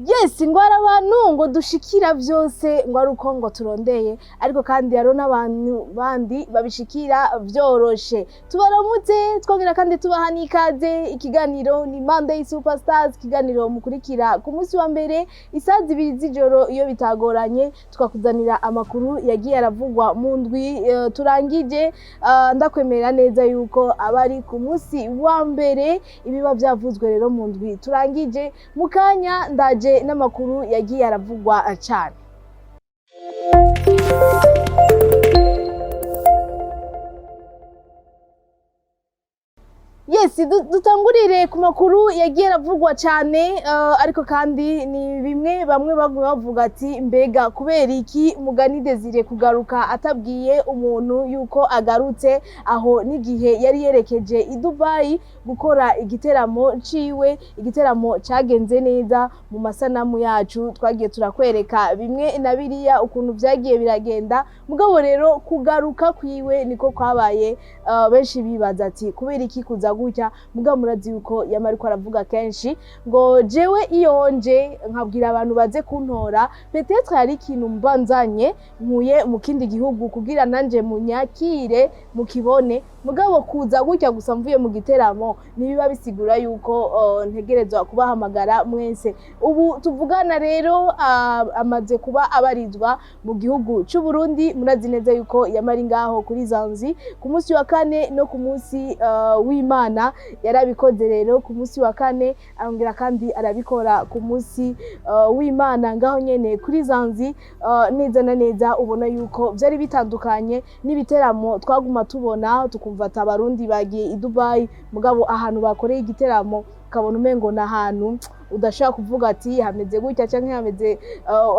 Yes, ngo hari abantu ngo dushikira byose ngo ari uko ngo turondeye, ariko kandi hariho n'abantu bandi babishikira vyoroshe. Tubaramutse, twongera kandi tubaha n'ikaze. Ikiganiro ni Monday Superstars, ikiganiro mukurikira ku munsi wa mbere isaha 2 z'ijoro iyo bitagoranye, tukakuzanira amakuru yagiye aravugwa mu ndwi turangije. Ndakwemerera neza yuko aba ari ku munsi wa mbere ibiba vyavuzwe rero mu ndwi turangije. Mu kanya ndaje n'amakuru yagiye aravugwa cyane. Yes, dutangurire ku makuru yagiye aravugwa cyane, ariko kandi ni bimwe bamwe baguma bavuga ati: "Mbega kubera iki Mugani Desire kugaruka atabwiye umuntu yuko agarutse?" Aho n'igihe yari yerekeje i Dubai gukora igiteramo ciwe, igiteramo cagenze neza. Mu masanamu yacu twagiye turakwereka bimwe na biriya ukuntu vyagiye biragenda. Mugabo rero kugaruka kwiwe niko kwabaye, benshi bibaza ati: "Kubera iki kuza gutya?" Mugabo murazi yuko yama ariko aravuga kenshi ngo: "Jewe iyo nje nkabwira abantu baze kuntora, peut-être hari ikintu mba nzanye nkuye mu kindi gihugu kugira nanje munyakire mukibone. Mugabo kuza gutya gusa mvuye mu giteramo ntibiba bisigura yuko ntegerezwa kubahamagara mwese." Ubu tuvugana rero amaze kuba abarizwa mu gihugu c'u Burundi. Murazi neza yuko yamari ngaho kuri Zanzi ku munsi wa kane no ku munsi w'Imana. Yarabikoze rero ku munsi wa kane, arongera kandi arabikora ku munsi w'Imana ngaho nyene kuri Zanzi. Neza na neza ubona yuko vyari bitandukanye n'ibiteramo twaguma tubona, tukumva ati Abarundi bagiye i Dubai, mugabo ahantu bakoreye igiteramo ukabona umengo ni ahantu udashobora kuvuga ati hameze gutya canke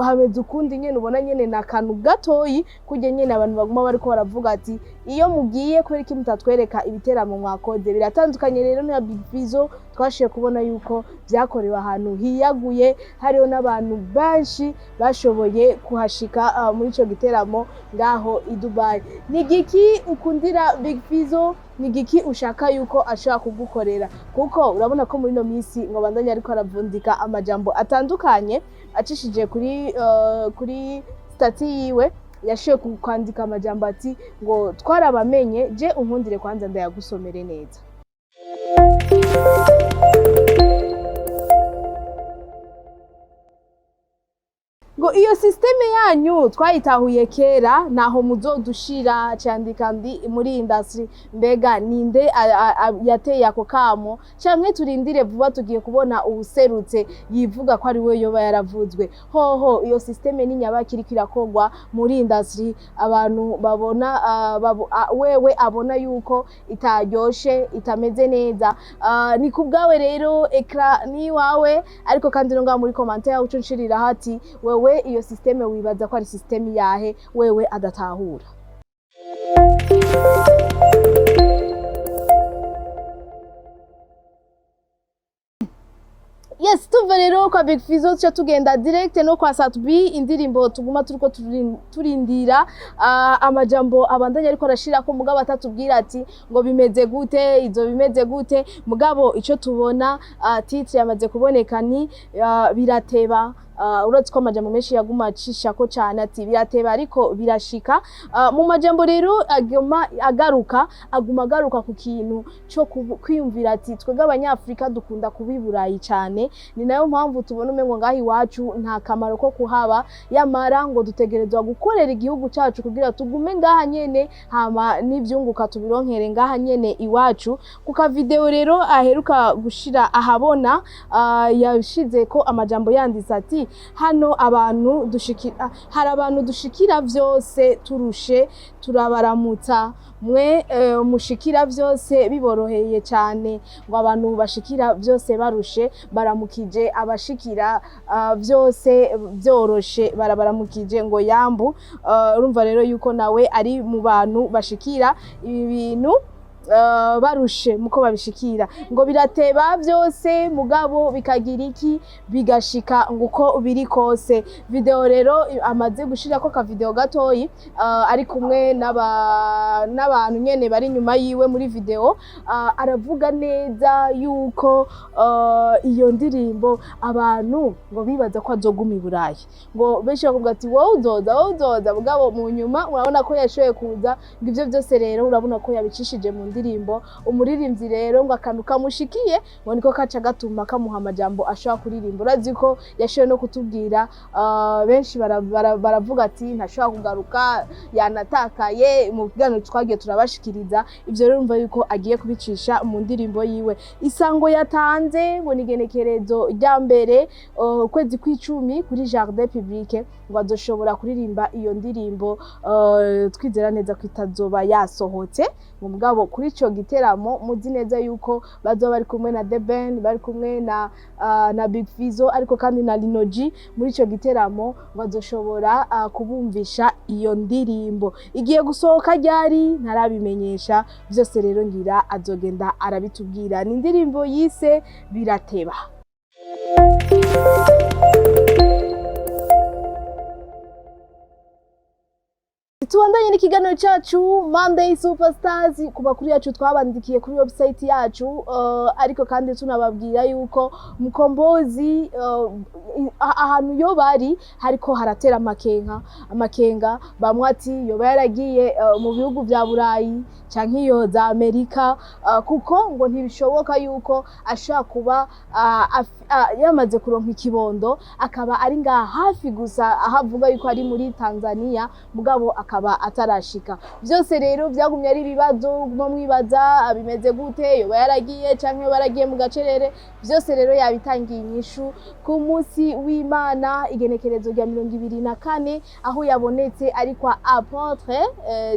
hameze ukundi nyene. Ubona nyene ni akantu gatoyi kurya nyene abantu baguma bariko baravuga ati: "Iyo mugiye, kubera iki mutatwereka ibiteramo mwakoze?" Biratandukanye rero na Big Fizzo, twashoboye kubona yuko vyakorewe ahantu hiyaguye, hariho n'abantu benshi bashoboye kuhashika muri ico giteramo ngaho i Dubai. Ni igiki ukundira Big Fizzo? Ni igiki ushaka yuko ashobora kugukorera? Kuko urabona ko muri ino minsi ngo bandanye ariko aravundika amajambo atandukanye acishije kuri statut yiwe. Yashoboye kwandika amajambo ati ngo twarabamenye. Je unkundire kwanza ndayagusomere neza. Ngo: "Iyo système yanyu twayitahuye kera, naho muzodushira." Candika ndi muri industry. Mbega ninde yateye ako kamo? Canke turindire vuba tugiye kubona uwuserutse yivuga ko ari we yoba yaravuzwe? Hoho iyo système ni nyabaki iriko irakorwa muri industry, abantu babona wewe abona yuko itaryoshe, itameze neza? Ni ku bwawe rero, écran ni iwawe. Ariko kandi no ngaho muri commentaire uco nshiriraho ati: wewe iyo système wibaza ko ari système yahe wewe adatahura? Yes, tuva rero kwa Big Fizzo tuca tugenda direct no kwa Sat-B, indirimbo tuguma turiko turindira amajambo abandanya ariko arashirako, mugabo atatubwira ati ngo bimeze gute, izo bimeze gute. Mugabo ico tubona, titre yamaze kuboneka, ni "Birateba". Uretse ko amajambo menshi yaguma acishako cane ati birateba ariko birashika. Mu majambo rero aguma agaruka, aguma agaruka ku kintu co kwiyumvira ati twebwe Abanyafrika dukunda kuba i Burayi cane, ni nayo mpamvu tubona umengo ngaho iwacu nta kamaro ko kuhaba, yamara ngo dutegerezwa gukorera igihugu cacu kugira tugume ngaha nyene, hama n'ivyunguka tubironkere ngaha nyene iwacu. Ku ka video rero aheruka gushira ahabona, yashize ko amajambo yanditse ati: "Hano abantu dushikira, hari abantu dushikira vyose turushe, turabaramutsa mwe mushikira vyose biboroheye cyane." Ngo abantu bashikira vyose barushe, baramukije abashikira vyose vyoroshe, barabaramukije ngo yambu. Urumva rero yuko nawe ari mu bantu bashikira ibi bintu. Barushe muko babishikira, ngo birateba byose, mugabo bikagira iki, bigashika ngo uko biri kose. Video rero amaze gushirako ka video gatoyi, ari kumwe n'abantu nyene bari inyuma yiwe muri video. Aravuga neza yuko iyo ndirimbo abantu ngo bibaza ko azoguma i Burayi, ngo benshi bakavuga ati: "Wowe uzoza, wowe uzoza." Mugabo mu nyuma urabona ko yashoboye kuza. Ngo ivyo byose rero urabona ko yabicishije mu ndirimbo. Umuririmbyi rero ngo akantu kamushikiye ngo niko kaca gatuma kamuha amajambo ashobora kuririmba. Urazi ko yashoboye no kutubwira, benshi baravuga ati ntashobora kugaruka, yanatakaye. Mu biganiro twagiye turabashikiriza ivyo rero, urumva yuko agiye kubicisha mu ndirimbo yiwe. Isango yatanze ngo ni igenekerezo rya mbere, ukwezi kw'icumi, kuri Jardin Public, ngo azoshobora kuririmba iyo ndirimbo. Twizera neza ko itazoba yasohotse, ngo mugabo kuri ico giteramo muzi neza yuko bazoba bari kumwe na The Ben, bari kumwe na Big Fizzo, ariko kandi na Lino G. Muri ico giteramo ngo azoshobora kubumvisha iyo ndirimbo. Igiye gusohoka ryari ntarabimenyesha. Byose rero ngira azogenda arabitubwira. Ni indirimbo yise "Birateba". Tubandanye n'ikiganiro cyacu Monday Superstars, ku makuru yacu twabandikiye kuri website yacu, ariko kandi tunababwira yuko Mkombozi, ahantu yo bari hariko haratera amakenga. Bamwe ati yoba yaragiye mu bihugu vya Burayi canke iyo za Amerika, kuko ngo ntibishoboka yuko ashobora kuba yamaze kuronka ikibondo, akaba ari ngaha hafi gusa aho avuga yuko ari muri Tanzania, mugabo akaba atarashika. Byose rero byagumye ari ibibazo, guma mwibaza bimeze gute, yoba yaragiye canke yoba yaragiye mu gacerere. Byose rero yabitangiye inyishu ku munsi w'Imana, igenekerezo rya 24, aho yabonetse ari kwa Apôtre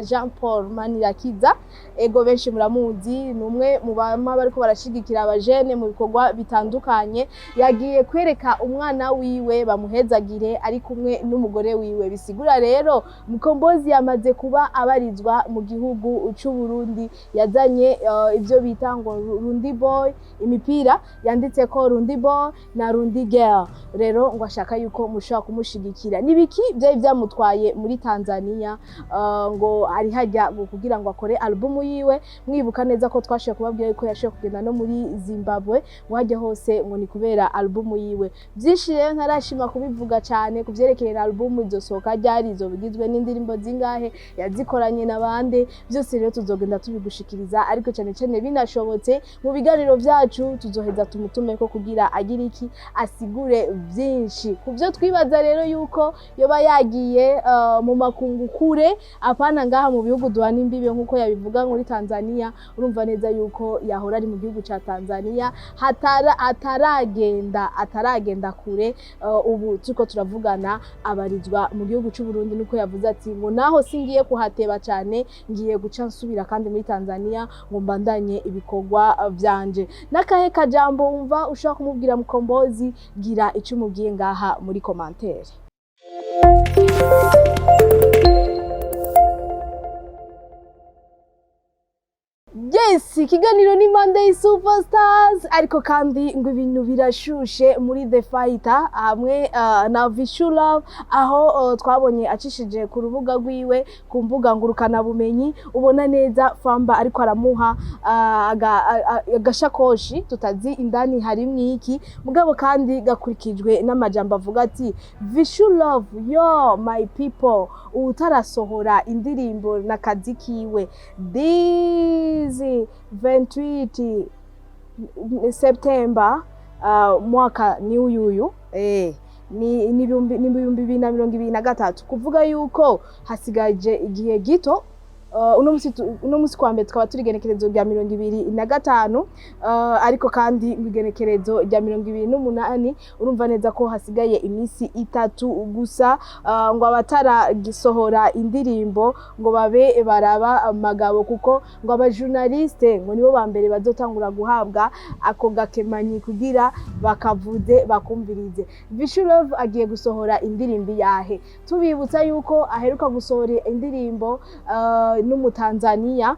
Jean Paul Manirakiza. Ego, benshi muramuzi, ni umwe mu bama bariko barashigikira abajene mu bikorwa bitandukanye. Yagiye kwereka umwana wiwe bamuhezagire ari kumwe n'umugore wiwe. Bisigura rero Mkombozi yamaze kuba abarizwa mu gihugu c'u Burundi. Yazanye ibyo bita ngo Rundi Boy, imipira yanditse ko Rundi Boy na Rundi Girl. Rero ngo ashaka yuko mushobora kumushigikira. Nibiki byari byamutwaye muri Tanzania? Ngo ari hajya ngo kugira ngo akore album yiwe. Mwibuka neza ko twashoboye kubabwira yuko yashoboye kugenda no muri Zimbabwe, ngo hajya hose ngo ni kubera album yiwe. Byinshi rero ntarashima kubivuga cyane ku vyerekeye album, izosohoka ryari, izoba igizwe n'indirimbo zingahe, yazikoranye na bande. Byose rero tuzogenda tubigushikiriza, ariko cyane cyane binashobotse mu biganiro byacu tuzoheza tumutumeko kugira agire iki, asigure byinshi ku byo twibaza. Rero yuko yoba yagiye mu makungu kure, apana ngaha mu bihugu duhana imbibe nk'uko yabivuga muri Tanzania. Urumva neza yuko yahora ari mu gihugu ca Tanzania, ataragenda kure. Ubu turiko turavugana abarizwa mu gihugu c'u Burundi, nuko yavuze ati ngo naho singiye kuhateba cyane, ngiye guca nsubira kandi muri Tanzania ngo mbandanye ibikorwa vyanje. N'akahe kajambo wumva ushobora kumubwira Mukombozi? Gira icyo umubwiye ngaha muri commentaire. Yes, ikiganiro ni Monday Superstars, ariko kandi ngo ibintu birashushe muri The Fighter hamwe na Vishu Love, aho twabonye acishije ku rubuga rwiwe ku mbuga ngurukana bumenyi, ubona neza Famba ariko aramuha agashakoshi tutazi indani harimwo iki, mugabo kandi gakurikijwe n'amajambo avuga ati: "Vishu Love, yo my people, utarasohora indirimbo n'akazi kiwe this 28 September, mwaka ni uyuyu, ni 2023." Kuvuga yuko hasigaje igihe gito. Uno musi kwa mbere tukaba turi igenekerezo rya 25, ariko kandi ngo igenekerezo rya 28, urumva neza ko hasigaye iminsi 3 gusa, ngo abataragisohora indirimbo ngo babe baraba amagabo, kuko ngo abajournaliste ngo nibo ba mbere bazotangura guhabwa ako gakemanyi kugira bakavuze bakumvirize. Vishu Love agiye gusohora indirimbo yahe? Tubibutsa yuko aheruka gusohora indirimbo n'umutanzania.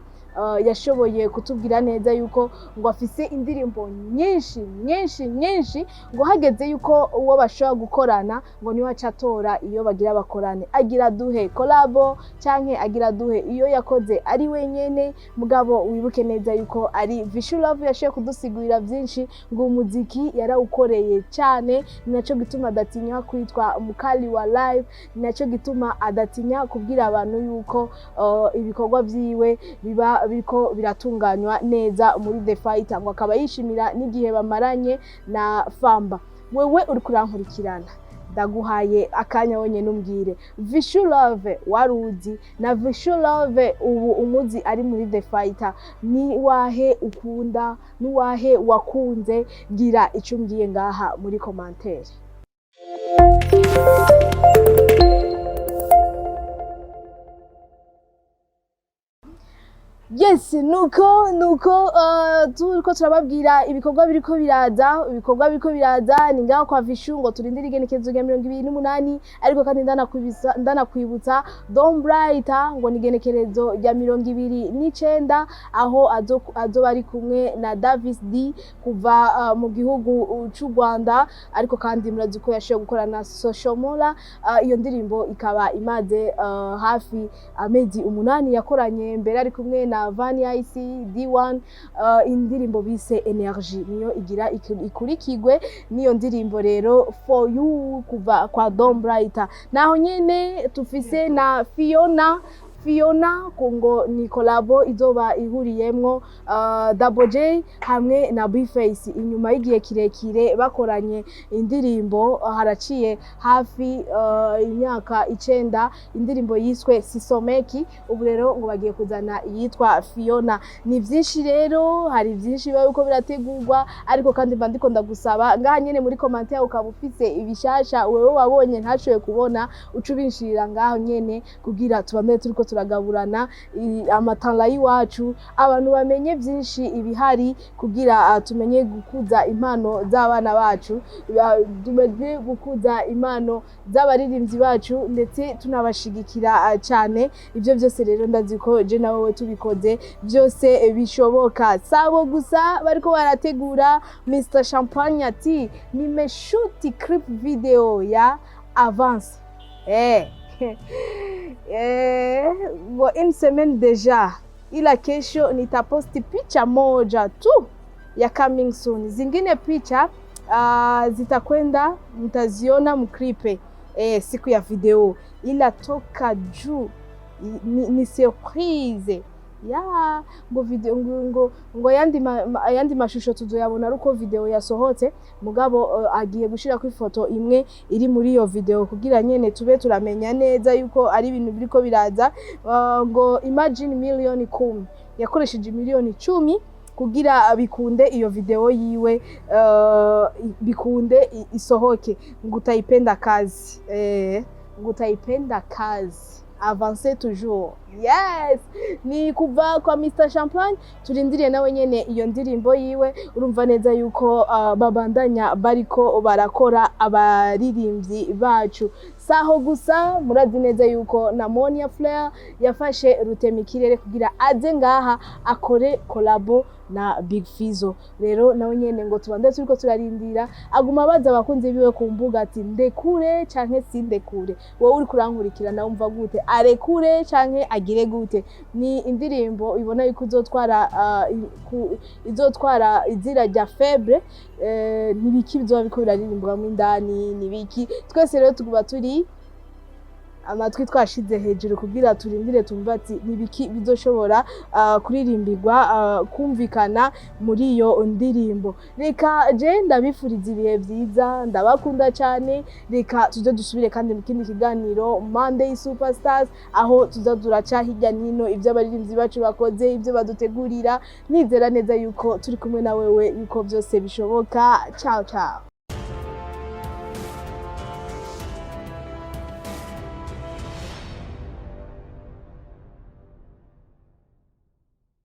Yashoboye kutubwira neza yuko ngo afise indirimbo nyinshi nyinshi nyinshi, ngo hageze yuko uwo bashobora gukorana ngo niwe aca atora iyo bagira bakorane. Agira duhe collabo canke agira duhe iyo yakoze ari wenyene? Mugabo wibuke neza yuko ari Vichou Love yashoboye kudusigurira byinshi, ngo umuziki yarawukoreye cyane, ni naco gituma adatinya kwitwa mukali wa live, ni naco gituma adatinya kubwira abantu yuko ibikorwa vyiwe biba biriko biratunganywa neza muri The Fighter, ngo akaba yishimira n'igihe bamaranye na Famba. Wewe uriko urankurikirana, ndaguhaye akanya wonyene umbwire: Vichou Love waruzi na Vichou Love ubu umuzi ari muri The Fighter, ni wahe ukunda, ni wahe wakunze? Gira icyo umbwiye ngaha muri commentaire. Yes, nuko turiko turababwira ibikorwa biriko biraza. Ibikorwa biriko biraza ni ngaho kwa Vichou, ngo turindire igenekerezo rya 28. Ariko kandi ndanakwibutsa Don Bright, ngo ni igenekerezo rya 29, aho azoba ari kumwe na Davis D kuva mu gihugu c'u Rwanda. Ariko kandi murazi ko yashoboye gukora na Social Mula, iyo ndirimbo ikaba imaze hafi amezi 8. Yakoranye mbere ari kumwe na Vania IC D1, indirimbo bise Energy niyo igira ikurikigwe n'iyo ndirimbo rero For You kuva kwa Don Bright. Naho nyene tufise na Fiona. Fiona ngo ni collabo izoba ihuriyemwo Double J hamwe na Bface inyuma y'igihe kirekire bakoranye indirimbo. Haraciye hafi imyaka 9, indirimbo yiswe Sisomeki. Ubu rero ngo bagiye kuzana iyitwa Fiona. Ni byinshi rero, hari byinshi biba biriko birategurwa. Ariko kandi mba ndiko ndagusaba ngaha nyene muri commentaire, ukaba ufise ibishasha wewe wabonye ntashoboye kubona, uca ubinshirira ngaho nyene kugira tubandane turiko turagaburana amatala y'iwacu, abantu bamenye byinshi ibihari, kugira tumenye gukuza impano z'abana bacu, tumenye gukuza impano z'abaririmbyi bacu, ndetse tunabashigikira cyane. Ibyo byose rero ndazi ko je na wowe tubikoze byose bishoboka. Sabo gusa bariko barategura. Mr Champagne ati: "Nimeshuti clip video ya Avance ngo une semaine déjà, ila kesho nitaposti picha moja tu ya coming soon. Zingine picha zitakwenda mtaziona mu clip siku ya video, ila toka juu ni surprise ya ngo video ngo ayandi mashusho tuzoyabona ari uko video yasohotse." Mugabo agiye gushira ku ifoto imwe iri muri iyo video kugira nyene tube turamenya neza yuko ari ibintu biriko biraza. Ngo imagine 10 miliyoni, yakoresheje 10 miliyoni kugira bikunde iyo video yiwe, bikunde isohoke. Ngo utaipenda kazi, ngo utaipenda kazi, avance toujours. Yes, ni kuva kwa Mr Champagne. Turindiriye nawe nyene iyo ndirimbo yiwe. Urumva neza yuko babandanya bariko barakora abaririmbyi bacu. Saho gusa, murazi neza yuko na Monia Fleur yafashe rutemikirere kugira aze ngaha akore collabo na Big Fizzo. Rero nawe nyene ngo tubande turiko turarindira. Aguma abaza abakunzi biwe ku mbuga ati: "Ndekure canke sindekure?" Wowe uri kurankurikira nawe umva gute? Arekure canke agire gute? Ni indirimbo ibona yuko izotwara izotwara izira rya Febre. Nibiki bizoba biriko biraririmbwamo indani? Nibiki? Twese rero tuguma turi amatwi twashize hejuru kugira turindire tumve ati nibiki bizoshobora kuririmbirwa, kumvikana muri iyo ndirimbo. Reka je ndabifuriza ibihe vyiza, ndabakunda cyane. Reka tuze dusubire kandi mu kindi kiganiro Monday Superstars, aho tuza turaca hirya nino ibyo abaririmbyi bacu bakoze, ibyo badutegurira. Nizera neza yuko turi kumwe na wewe, yuko byose bishoboka. Ciao ciao.